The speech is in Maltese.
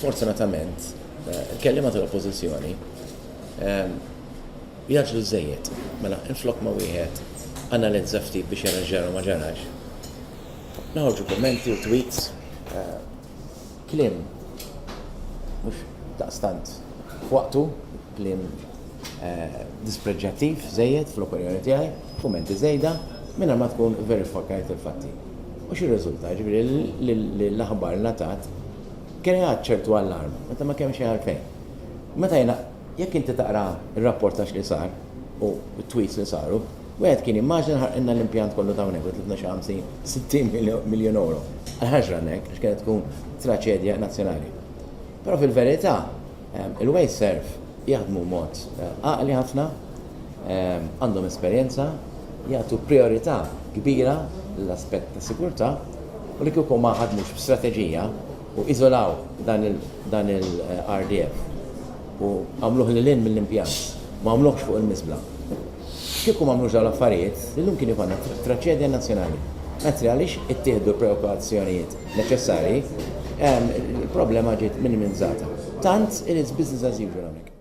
Sfortunatament, il-kelliema tal-Oppożizzjoni jgħaġġlu żżejjed. Mela, inflok ma wieħed analizza ftit biex jara x'ġara u ma ġarax, noħorġu kummenti u tweets, kliem mhux daqstant f'waqtu, kliem dispreġġjattiv żejjed fl-opinjoni tiegħi, kummenti żejda, mingħajr ma tkun verifikajt il-fatti. U x'irriżulta? Jiġifieri li l-aħbar li ngħatat kreat ċertu allarm meta ma kemm xejn għalfejn. Meta jiena jekk inti taqra r-rapportaġġ li sar u t-tweets li saru, wieħed kien jimmaġina ħarqilna l-impjant kollu ta' hawnhekk u tlifna xi 50, 60 miljun ewro. Għal ħaġa ġranna hekk għax kienet tkun traċedja nazzjonali. Però fil-verità il-Wasteserv jaħdmu mod għaqli ħafna, għandhom esperjenza, jagħtu prijorità kbira lill-aspett ta' sigurtà u li kieku ma ħadmux b'strateġija u iżolaw dan il-RDF u għamluh lil hinn mill-impjant, ma għamluhx fuq il-miżbla. Kieku ma għamlux dawn l-affarijiet, illum kien ikollna traċedja nazzjonali. Mentri għaliex ittieħdu l-prekawzjonijiet neċessarji, il-problema ġiet minimizzata. Tant it is business as usual hawnhekk.